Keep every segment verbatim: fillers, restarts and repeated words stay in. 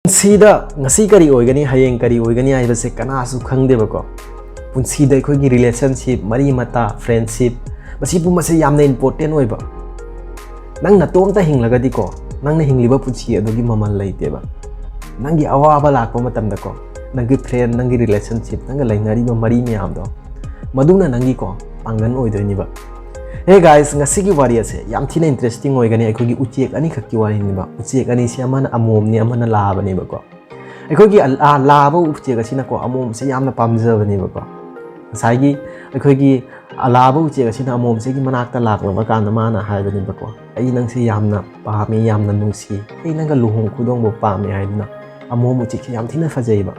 ꯄꯨꯟꯁꯤꯗ ꯉꯁꯤ ꯀꯔꯤ ꯑꯣꯏꯒꯅꯤ, ꯍꯌꯦꯡ ꯀꯔꯤ ꯑꯣꯏꯒꯅꯤ ꯍꯥꯏꯕꯁꯦ ꯀꯅꯥꯁꯨ ꯈꯪꯗꯦꯕꯀꯣ꯫ ꯄꯨꯟꯁꯤꯗ ꯑꯩꯈꯣꯏꯒꯤ relationship, ꯃꯔꯤ ꯃꯇꯥ, friendship, ꯃꯁꯤ ꯄꯨꯝꯕꯁꯦ ꯌꯥꯝꯅ important ꯑꯣꯏꯕ꯫ ꯅꯪ ꯅꯇꯣꯝꯇ ꯍꯤꯡꯂꯒꯗꯤꯀꯣ, ꯅꯪꯅ ꯍꯤꯡꯂꯤꯕ ꯄꯨꯟꯁꯤ ꯑꯗꯨꯒꯤ ꯃꯃꯜ ꯂꯩꯇꯦꯕ꯫ ꯅꯪꯒꯤ ꯑꯋꯥꯕ ꯂꯥꯛꯄ ꯃꯇꯝꯗꯀꯣ, ꯅꯪꯒꯤ friend, ꯅꯪꯒꯤ relationship, ꯅꯪꯒ ꯂꯩꯅꯔꯤꯕ ꯃꯔꯤ ꯃꯌꯥꯝꯗꯣ, ꯃꯗꯨꯅ ꯅꯪꯒꯤꯀꯣ ꯄꯥꯡꯒꯜ ꯑꯣꯏꯗꯣꯏꯅꯦꯕ꯫ Hey guys, ꯉꯁꯤꯒꯤ ꯋꯥꯔꯤ ꯑꯁꯦ ꯌꯥꯝ ꯊꯤꯅ interesting ꯑꯣꯏꯒꯅꯤ꯫ ꯑꯩꯈꯣꯏꯒꯤ ꯎꯆꯦꯛ ꯑꯅꯤꯈꯛꯀꯤ ꯋꯥꯔꯤꯅꯦꯕ꯫ ꯎꯆꯦꯛ ꯑꯅꯤꯁꯦ ꯑꯃꯅ ꯑꯃꯣꯝꯅꯤ, ꯑꯃꯅ ꯂꯥꯕꯅꯦꯕꯀꯣ꯫ ꯑꯩꯈꯣꯏꯒꯤ ꯑ-, ꯑ-, ꯂꯥꯕ ꯎꯆꯦꯛ ꯑꯁꯤꯅꯀꯣ ꯑꯃꯣꯝꯁꯦ ꯌꯥꯝꯅ ꯄꯥꯝꯖꯕꯅꯦꯕꯀꯣ꯫ ꯉꯁꯥꯏꯒꯤ ꯑꯩꯈꯣꯏꯒꯤ ꯑꯂꯥꯕ ꯎꯆꯦꯛ ꯑꯁꯤꯅ ꯑꯃꯣꯝꯁꯤꯒꯤ ꯃꯅꯥꯛꯇ ꯂꯥꯛꯂꯕ ꯀꯥꯟꯗ ꯃꯥꯅ ꯍꯥꯏꯕꯅꯦꯕꯀꯣ, "ꯑꯩ ꯅꯪꯁꯦ ꯌꯥꯝꯅ ꯄꯥꯝꯃꯤ, ꯌꯥꯝꯅ ꯅꯨꯡꯁꯤ, ꯑꯩ ꯅꯪꯒ ꯂꯨꯍꯣꯡ ꯈꯨꯗꯣꯡꯕ ꯄꯥꯝꯃꯤ" ꯍꯥꯏꯗꯅ꯫ ꯑꯃꯣꯝ ꯎꯆꯦꯛꯁꯦ ꯌꯥꯝ ꯊꯤꯅ ꯐꯖꯩꯕ꯫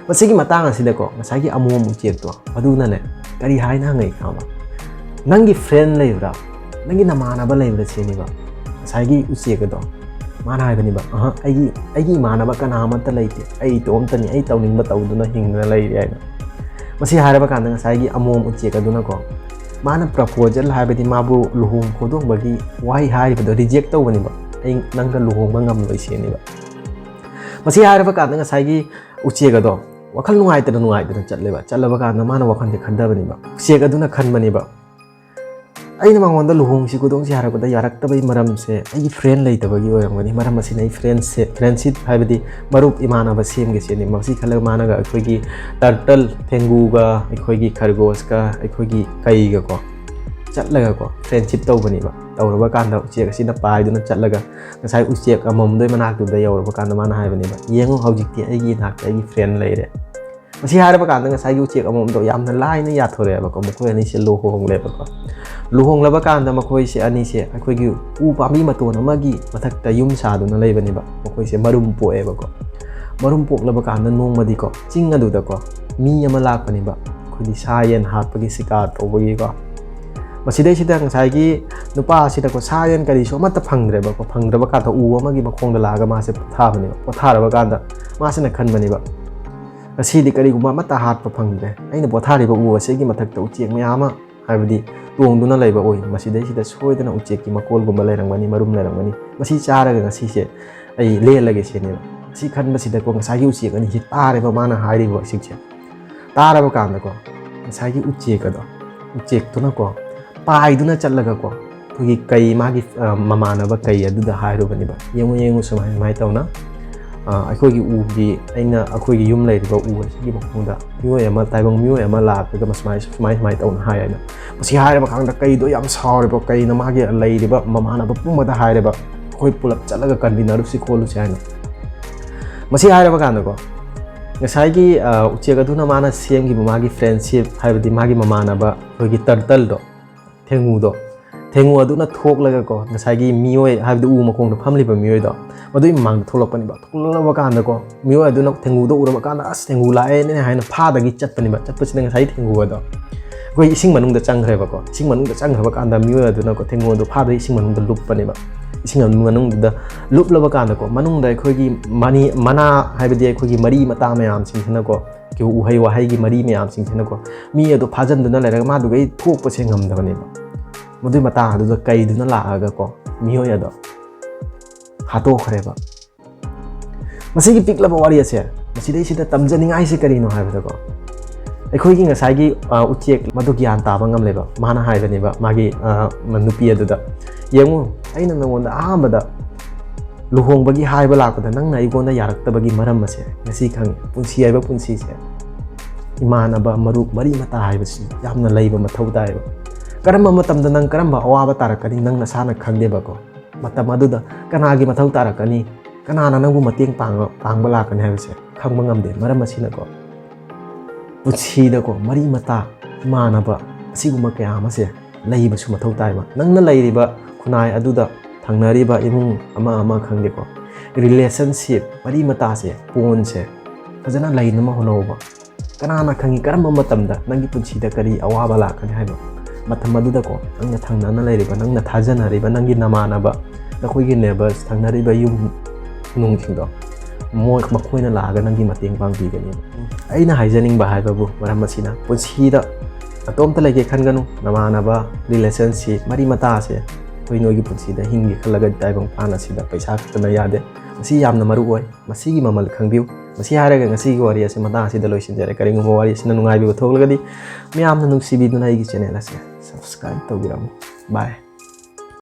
ꯃꯁꯤꯒꯤ ꯃꯇꯥꯡ ꯑꯁꯤꯗꯀꯣ, ꯉꯁꯥꯏꯒꯤ ꯑꯃꯣꯝ ꯎꯆꯦꯛꯇꯣ ꯑꯗꯨꯅꯅꯦ ꯀꯔꯤ ꯍꯥꯏꯅ ꯍꯪꯉꯛꯏ ꯈꯪꯉꯕ? "ꯅꯪꯒꯤ friend ꯂꯩꯕ꯭ꯔꯥ? ꯅꯪꯒꯤ ꯅꯃꯥꯟꯅꯕ ꯂꯩꯕ꯭ꯔꯥ?" ꯁꯤꯅꯦꯕ꯫ ꯉꯁꯥꯏꯒꯤ ꯎꯆꯦꯛ ꯑꯗꯣ ꯃꯥꯅ ꯍꯥꯏꯕꯅꯦꯕ, "ꯑꯍ, ꯑꯩꯒꯤ, ꯑꯩꯒꯤ ꯏꯃꯥꯟꯅꯕ ꯀꯅꯥ ꯑꯃꯠꯇ ꯂꯩꯇꯦ, ꯑꯩ ꯏꯇꯣꯝꯇꯅꯤ, ꯑꯩ ꯇꯧꯅꯤꯡꯕ ꯇꯧꯗꯨꯅ ꯍꯤꯡꯗꯨꯅ ꯂꯩꯔꯤ" ꯍꯥꯏꯅ꯫ ꯃꯁꯤ ꯍꯥꯏꯔꯕ ꯀꯥꯟꯗ ꯉꯁꯥꯏꯒꯤ ꯑꯃꯣꯝ ꯎꯆꯦꯛ ꯑꯗꯨꯅꯀꯣ, ꯃꯥꯅ proposal, ꯍꯥꯏꯕꯗꯤ ꯃꯥꯕꯨ ꯂꯨꯍꯣꯡ ꯈꯣꯡꯗꯣꯡꯕꯒꯤ ꯋꯥꯍꯩ ꯍꯥꯏꯔꯤꯕꯗꯣ reject ꯇꯧꯕꯅꯦꯕ, "ꯑꯩ ꯅꯪꯒ ꯂꯨꯍꯣꯡꯕ ꯉꯝꯂꯣꯏ" ꯁꯤꯅꯦꯕ꯫ ꯃꯁꯤ ꯍꯥꯏꯔꯕ ꯀꯥꯟꯗ ꯉꯁꯥꯏꯒꯤ ꯎꯆꯦꯛ ꯑꯗꯣ ꯋꯥꯈꯜ ꯅꯨꯡꯉꯥꯏꯇꯅ ꯅꯨꯡꯉꯥꯏꯇꯅ ꯆꯠꯂꯦꯕ꯫ ꯆꯠꯂꯕ ꯀꯥꯟꯗ ꯃꯥꯅ ꯋꯥꯈꯜꯁꯦ ꯈꯟꯊꯕꯅꯦꯕ꯫ ꯎꯆꯦꯛ ꯑꯗꯨꯅ ꯈꯟꯕꯅꯦꯕ, "ꯑꯩꯅ ꯃꯉꯣꯟꯗ ꯂꯨꯍꯣꯡꯁꯤ ꯈꯨꯗꯣꯡꯁꯤ ꯍꯥꯏꯔꯛꯄꯗ ꯌꯥꯔꯛꯇꯕꯒꯤ ꯃꯔꯝꯁꯦ ꯑꯩꯒꯤ friend ꯂꯩꯇꯕꯒꯤ ꯑꯣꯏꯔꯝꯒꯅꯤ꯫ ꯃꯔꯝ ꯑꯁꯤꯅ ꯑꯩ friendꯁꯦ, friendship ꯍꯥꯏꯕꯗꯤ ꯃꯔꯨꯞ ꯏꯃꯥꯟꯅꯕ ꯁꯦꯝꯒꯦ ꯁꯤꯅꯤ"꯫ ꯃꯁꯤ ꯈꯜꯂꯒ ꯃꯥꯅꯒ ꯑꯩꯈꯣꯏꯒꯤ turtle, ꯊꯦꯡꯒꯨꯒ, ꯑꯩꯈꯣꯏꯒꯤ ꯈꯔꯒꯣꯁꯀ, ꯑꯩꯈꯣꯏꯒꯤ ꯀꯩꯒꯀꯣ ꯆꯠꯂꯒꯀꯣ friendship ꯇꯧꯕꯅꯦꯕ꯫ ꯇꯧꯔꯕ ꯀꯥꯟꯗ ꯎꯆꯦꯛ ꯑꯁꯤꯅ ꯄꯥꯏꯗꯨꯅ ꯆꯠꯂꯒ ꯉꯁꯥꯏ ꯎꯆꯦꯛ ꯑꯃꯣꯝꯗꯣ ꯃꯅꯥꯛꯇꯨꯗ ꯌꯧꯔꯕ ꯀꯥꯟꯗ ꯃꯥꯅ ꯍꯥꯏꯕꯅꯦꯕ, "ꯌꯦꯡꯉꯨ, ꯍꯧꯖꯤꯛꯇꯤ ꯑꯩꯒꯤ ꯏꯅꯥꯛꯇ ꯑꯩꯒꯤ friend ꯂꯩꯔꯦ"꯫ ꯃꯁꯤ ꯍꯥꯏꯔꯕ ꯀꯥꯟꯗ ꯉꯁꯥꯏꯒꯤ ꯎꯆꯦꯛ ꯑꯃꯣꯝꯗꯣ ꯌꯥꯝꯅ ꯂꯥꯏꯅ ꯌꯥꯊꯣꯔꯛꯑꯦꯕꯀꯣ꯫ ꯃꯈꯣꯏ ꯑꯅꯤꯁꯦ ꯂꯨꯍꯣꯡꯂꯦꯕꯀꯣ꯫ ꯂꯨꯍꯣꯡꯂꯕ ꯀꯥꯟꯗ ꯃꯈꯣꯏꯁꯦ ꯑꯅꯤꯁꯦ ꯑꯩꯈꯣꯏꯒꯤ ꯎ ꯄꯥꯝꯕꯤ ꯃꯇꯣꯟ ꯑꯃꯒꯤ ꯃꯊꯛꯇ ꯌꯨꯝ ꯁꯥꯗꯨꯅ ꯂꯩꯕꯅꯦꯕ꯫ ꯃꯈꯣꯏꯁꯦ ꯃꯔꯨꯝ ꯄꯣꯛꯑꯦꯕꯀꯣ꯫ ꯃꯔꯨꯝ ꯄꯣꯛꯂꯕ ꯀꯥꯟꯗ ꯅꯣꯡꯃꯗꯤꯀꯣ, ꯆꯤꯡ ꯑꯗꯨꯗꯀꯣ ꯃꯤ ꯑꯃ ꯂꯥꯛꯄꯅꯦꯕ, ꯑꯩꯈꯣꯏꯗꯤ ꯁꯥ ꯌꯦꯟ ꯍꯥꯠꯄꯒꯤ ꯁꯤꯀꯥꯔ ꯇꯧꯕꯒꯤꯀꯣ꯫ ꯃꯁꯤꯗꯩꯁꯤꯗ ꯉꯁꯥꯏꯒꯤ ꯅꯨꯄꯥ ꯑꯁꯤꯗꯀꯣ ꯁꯥ ꯌꯦꯟ ꯀꯔꯤꯁꯨ ꯑꯃꯠꯇ ꯐꯪꯗ꯭ꯔꯦꯕꯀꯣ꯫ ꯐꯪꯗ꯭ꯔꯕ ꯀꯥꯟꯗ ꯎ ꯑꯃꯒꯤ ꯃꯈꯣꯡꯗ ꯂꯥꯛꯑꯒ ꯃꯥꯁꯦ ꯄꯣꯊꯥꯕꯅꯦꯕ꯫ ꯄꯣꯊꯥꯔꯕ ꯀꯥꯟꯗ ꯃꯥꯁꯤꯅ ꯈꯟꯕꯅꯦꯕ, "ꯉꯁꯤꯗꯤ ꯀꯔꯤꯒꯨꯝꯕ ꯑꯃꯠꯇ ꯍꯥꯠꯄ ꯐꯪꯗ꯭ꯔꯦ꯫ ꯑꯩꯅ ꯄꯣꯊꯥꯔꯤꯕ ꯎ ꯑꯁꯤꯒꯤ ꯃꯊꯛꯇ ꯎꯆꯦꯛ ꯃꯌꯥꯝ ꯑꯃ, ꯍꯥꯏꯕꯗꯤ ꯇꯣꯡꯗꯨꯅ ꯂꯩꯕ ꯎꯏ꯫ ꯃꯁꯤꯗꯩꯁꯤꯗ ꯁꯣꯏꯗꯅ ꯎꯆꯦꯛꯀꯤ ꯃꯀꯣꯜꯒꯨꯝꯕ ꯂꯩꯔꯝꯒꯅꯤ, ꯃꯔꯨꯝ ꯂꯩꯔꯝꯒꯅꯤ꯫ ꯃꯁꯤ ꯆꯥꯔꯒ ꯉꯁꯤꯁꯦ ꯑꯩ ꯂꯦꯜꯂꯒꯦ" ꯁꯤꯅꯦꯕ꯫ ꯁꯤ ꯈꯟꯕꯁꯤꯗꯀꯣ, ꯉꯁꯥꯏꯒꯤ ꯎꯆꯦꯛ ꯑꯅꯤꯁꯤ ꯇꯥꯔꯦꯕ, ꯃꯥꯅ ꯍꯥꯏꯔꯤꯕ ꯋꯥꯍꯩꯁꯤꯡꯁꯦ ꯇꯥꯔꯕ ꯀꯥꯟꯗꯀꯣ, ꯉꯁꯥꯏꯒꯤ ꯎꯆꯦꯛ ꯑꯗꯣ, ꯎꯆꯦꯛꯇꯨꯅꯀꯣ ꯄꯥꯏꯗꯨꯅ ꯆꯠꯂꯒꯀꯣ, ꯑꯩꯈꯣꯏꯒꯤ ꯀꯩ, ꯃꯥꯒꯤ ꯑ, ꯃꯃꯥꯟꯅꯕ ꯀꯩ ꯑꯗꯨꯗ ꯍꯥꯏꯔꯨꯕꯅꯦꯕ, "ꯌꯦꯡꯉꯨ, ꯌꯦꯡꯉꯨ, ꯁꯨꯃꯥꯏ ꯁꯨꯃꯥꯏꯅ ꯇꯧꯅ, ꯑ, ꯑꯩꯈꯣꯏꯒꯤ ꯎꯒꯤ, ꯑꯩꯅ ꯑꯩꯈꯣꯏꯒꯤ ꯌꯨꯝ ꯂꯩꯔꯤꯕ ꯎ ꯑꯁꯤꯒꯤ ꯃꯈꯣꯡꯗ ꯃꯤꯑꯣꯏ ꯑꯃ, ꯇꯥꯏꯕꯪ ꯃꯤꯑꯣꯏ ꯑꯃ ꯂꯥꯛꯂꯒ ꯁꯨꯃꯥꯏ ꯁꯨꯃꯥꯏ ꯁꯨꯃꯥꯏꯅ ꯇꯧꯅ ꯍꯥꯏ" ꯍꯥꯏꯅ꯫ ꯃꯁꯤ ꯍꯥꯏꯔꯕ ꯀꯥꯟꯗ ꯀꯩꯗꯣ ꯌꯥꯝ ꯁꯥꯎꯔꯦꯕ, ꯀꯩꯅ ꯃꯥꯒꯤ ꯂꯩꯔꯤꯕ ꯃꯃꯥꯟꯅꯕ ꯄꯨꯝꯕꯗ ꯍꯥꯏꯔꯦꯕ, "ꯑꯩꯈꯣꯏ ꯄꯨꯂꯞ ꯆꯠꯂꯒ ꯀꯟꯃꯤꯟꯅꯔꯨꯁꯤ ꯈꯣꯠꯂꯨꯁꯤ" ꯍꯥꯏꯅ꯫ ꯃꯁꯤ ꯍꯥꯏꯔꯕ ꯀꯥꯟꯗꯀꯣ, ꯉꯁꯥꯏꯒꯤ, ꯑ, ꯎꯆꯦꯛ ꯑꯗꯨꯅ ꯃꯥꯅ ꯁꯦꯝꯈꯤꯕ ꯃꯥꯒꯤ friendship, ꯍꯥꯏꯕꯗꯤ ꯃꯥꯒꯤ ꯃꯃꯥꯟꯅꯕ, ꯑꯩꯈꯣꯏꯒꯤ turtleꯗꯣ, ꯊꯦꯡꯒꯨꯗꯣ, ꯊꯦꯡꯒꯨ ꯑꯗꯨꯅ ꯊꯣꯛꯂꯒꯀꯣ, ꯉꯁꯥꯏꯒꯤ ꯃꯤꯑꯣꯏ, ꯍꯥꯏꯕꯗꯤ ꯎ ꯃꯈꯣꯡꯗ ꯐꯝꯂꯤꯕ ꯃꯤꯑꯣꯏꯗꯣ, ꯃꯗꯨꯒꯤ ꯃꯃꯥꯡꯗ ꯊꯣꯛꯂꯛꯄꯅꯦꯕ꯫ ꯊꯣꯛꯂꯛꯂꯕ ꯀꯥꯟꯗꯀꯣ, ꯃꯤꯑꯣꯏ ꯑꯗꯨꯅ ꯊꯦꯡꯒꯨꯗꯣ ꯎꯔꯕ ꯀꯥꯟꯗ, "ꯑꯁ, ꯊꯦꯡꯒꯨ ꯂꯥꯛꯑꯦꯅꯦ" ꯍꯥꯏꯅ ꯐꯥꯗꯒꯤ ꯆꯠꯄꯅꯦꯕ꯫ ꯆꯠꯄꯁꯤꯗ ꯉꯁꯥꯏ ꯊꯦꯡꯒꯨ ꯑꯗꯣ ꯑꯩꯈꯣꯏ ꯏꯁꯤꯡ ꯃꯅꯨꯡꯗ ꯆꯪꯈ꯭ꯔꯦꯕꯀꯣ꯫ ꯏꯁꯤꯡ ꯃꯅꯨꯡꯗ ꯆꯪꯈ꯭ꯔꯕ ꯀꯥꯟꯗ ꯃꯤꯑꯣꯏ ꯑꯗꯨꯅꯀꯣ, ꯊꯦꯡꯒꯨ ꯑꯗꯣ ꯐꯥꯗꯒꯤ ꯏꯁꯤꯡ ꯃꯅꯨꯡꯗ ꯂꯨꯞꯄꯅꯦꯕ꯫ ꯏꯁꯤꯡ ꯃꯅꯨꯡꯗꯨꯗ ꯂꯨꯞꯂꯕ ꯀꯥꯟꯗꯀꯣ, ꯃꯅꯨꯡꯗ ꯑꯩꯈꯣꯏꯒꯤ ꯃꯅꯤ-, ꯃꯅꯥ, ꯍꯥꯏꯕꯗꯤ ꯑꯩꯈꯣꯏꯒꯤ ꯃꯔꯤ ꯃꯇꯥ ꯃꯌꯥꯝꯁꯤꯡꯁꯤꯅꯀꯣ, ꯎꯍꯩ ꯋꯥꯍꯩꯒꯤ ꯃꯔꯤ ꯃꯌꯥꯝꯁꯤꯡꯁꯤꯅꯀꯣ, ꯃꯤ ꯑꯗꯣ ꯐꯥꯖꯟꯗꯨꯅ ꯂꯩꯔꯒ ꯃꯥꯗꯨꯒꯩ ꯊꯣꯛꯄꯁꯦ ꯉꯝꯗꯕꯅꯦꯕ꯫ ꯃꯗꯨꯏ ꯃꯇꯥꯡ ꯑꯗꯨꯗ ꯀꯩꯗꯨꯅ ꯂꯥꯛꯑꯒꯀꯣ, ꯃꯤꯑꯣꯏ ꯑꯗꯣ ꯍꯥꯠꯇꯣꯛꯈ꯭ꯔꯦꯕ꯫ ꯃꯁꯤꯒꯤ ꯄꯤꯛꯂꯕ ꯋꯥꯔꯤ ꯑꯁꯦ, ꯃꯁꯤꯗꯩꯁꯤꯗ ꯇꯝꯖꯅꯤꯡꯉꯥꯏꯁꯦ ꯀꯔꯤꯅꯣ ꯍꯥꯏꯕꯗꯀꯣ, ꯑꯩꯈꯣꯏꯒꯤ ꯉꯁꯥꯏꯒꯤ, ꯑ, ꯎꯆꯦꯛ ꯃꯗꯨ ꯒ꯭ꯌꯥꯟ ꯇꯥꯕ ꯉꯝꯂꯦꯕ꯫ ꯃꯥꯅ ꯍꯥꯏꯕꯅꯦꯕ, ꯃꯥꯒꯤ, ꯑ, ꯅꯨꯄꯤ ꯑꯗꯨꯗ, "ꯌꯦꯡꯉꯨ, ꯑꯩꯅ ꯅꯉꯣꯟꯗ ꯑꯍꯥꯟꯕꯗ ꯂꯨꯍꯣꯡꯕꯒꯤ ꯍꯥꯏꯕ ꯂꯥꯛꯄꯗ ꯅꯪꯅ ꯑꯩꯉꯣꯟꯗ ꯌꯥꯔꯛꯇꯕꯒꯤ ꯃꯔꯝ ꯑꯁꯦ ꯉꯁꯤ ꯈꯪꯉꯤ꯫ ꯄꯨꯟꯁꯤ ꯍꯥꯏꯕ ꯄꯨꯟꯁꯤꯁꯦ ꯏꯃꯥꯟꯅꯕ, ꯃꯔꯨꯞ, ꯃꯔꯤ ꯃꯇꯥ ꯍꯥꯏꯕꯁꯤ ꯌꯥꯝꯅ ꯂꯩꯕ ꯃꯊꯧ ꯇꯥꯏꯌꯦꯕ꯫ ꯀꯔꯝꯕ ꯃꯇꯝꯗ ꯅꯪ ꯀꯔꯝꯕ ꯑꯋꯥꯕ ꯇꯥꯔꯛꯀꯅꯤ ꯅꯪ ꯅꯁꯥꯅ ꯈꯪꯗꯦꯕꯀꯣ꯫ ꯃꯇꯝ ꯑꯗꯨꯗ ꯀꯅꯥꯒꯤ ꯃꯊꯧ ꯇꯥꯔꯛꯀꯅꯤ, ꯀꯅꯥꯅ ꯅꯪꯕꯨ ꯃꯇꯦꯡ ꯄꯥꯡꯕ, ꯄꯥꯡꯕ ꯂꯥꯛꯀꯅꯤ ꯍꯥꯏꯕꯁꯦ ꯈꯪꯕ ꯉꯝꯗꯦ꯫ ꯃꯔꯝ ꯑꯁꯤꯅꯀꯣ, ꯄꯨꯟꯁꯤꯗꯀꯣ ꯃꯔꯤ ꯃꯇꯥ, ꯏꯃꯥꯟꯅꯕ, ꯑꯁꯤꯒꯨꯝꯕ ꯀꯌꯥ ꯑꯃꯁꯦ ꯂꯩꯕꯁꯨ ꯃꯊꯧ ꯇꯥꯏꯕ꯫ ꯅꯪꯅ ꯂꯩꯔꯤꯕ ꯈꯨꯟꯅꯥꯏ ꯑꯗꯨꯗ ꯊꯪꯅꯔꯤꯕ ꯏꯃꯨꯡ ꯑꯃ ꯑꯃ ꯈꯪꯗꯦꯀꯣ, relationship, ꯃꯔꯤ ꯃꯇꯥꯁꯦ, bondꯁꯦ ꯐꯖꯅ ꯂꯩꯅꯕ ꯍꯣꯠꯅꯧꯕ꯫ ꯀꯅꯥꯅ ꯈꯪꯉꯤ ꯀꯔꯝꯕ ꯃꯇꯝꯗ ꯅꯪꯒꯤ ꯄꯨꯟꯁꯤꯗ ꯀꯔꯤ ꯑꯋꯥꯕ ꯂꯥꯛꯀꯅꯤ ꯍꯥꯏꯕ? ꯃꯇꯝ ꯑꯗꯨꯗꯀꯣ, ꯅꯪꯅ ꯊꯪꯅꯅ ꯂꯩꯔꯤꯕ, ꯅꯪꯅ ꯊꯥꯖꯅꯔꯤꯕ, ꯅꯪꯒꯤ ꯅꯃꯥꯟꯅꯕ, ꯅꯈꯣꯏꯒꯤ neighbours, ꯊꯪꯅꯔꯤꯕ ꯌꯨꯝ ꯅꯨꯡꯁꯤꯡꯗꯣ, ꯃꯣꯏ, ꯃꯈꯣꯏꯅ ꯂꯥꯛꯑꯒ ꯅꯪꯒꯤ ꯃꯇꯦꯡ ꯄꯥꯡꯕꯤꯒꯅꯤ꯫ ꯑꯩꯅ ꯍꯥꯏꯖꯅꯤꯡꯕ ꯍꯥꯏꯕꯕꯨ ꯃꯔꯝ ꯑꯁꯤꯅ, ꯄꯨꯟꯁꯤꯗ ꯅꯇꯣꯝꯇ ꯂꯩꯒꯦ ꯈꯟꯒꯅꯨ꯫ ꯅꯃꯥꯟꯅꯕ, relationship, ꯃꯔꯤ ꯃꯇꯥ ꯑꯁꯦ ꯑꯩꯈꯣꯏ ꯅꯣꯏꯒꯤ ꯄꯨꯟꯁꯤꯗ ꯍꯤꯡꯒꯦ ꯈꯜꯂꯒꯗꯤ ꯇꯥꯏꯕꯪ ꯄꯥꯟ ꯑꯁꯤꯗ ꯄꯩꯁꯥ ꯈꯛꯇꯅ ꯌꯥꯗꯦ꯫ ꯃꯁꯤ ꯌꯥꯝꯅ ꯃꯔꯨ ꯑꯣꯏ꯫ ꯃꯁꯤꯒꯤ ꯃꯃꯜ ꯈꯪꯕꯤꯌꯨ꯫ ꯃꯁꯤ ꯍꯥꯏꯔꯒ ꯉꯁꯤꯒꯤ ꯋꯥꯔꯤ ꯑꯁꯤ ꯃꯇꯥꯡ ꯑꯁꯤꯗ ꯂꯣꯏꯁꯤꯟꯖꯔꯦ꯫ ꯀꯔꯤꯒꯨꯝꯕ ꯋꯥꯔꯤ ꯑꯁꯤꯅ ꯅꯨꯡꯉꯥꯏꯕꯤꯕ ꯊꯣꯛꯂꯒꯗꯤ ꯃꯌꯥꯝꯅ ꯅꯨꯡꯁꯤꯕꯤꯗꯨꯅ ꯑꯩꯒꯤ channel ꯑꯁꯤ subscribe ꯇꯧꯕꯤꯔꯝꯃꯨ꯫ Bye꯫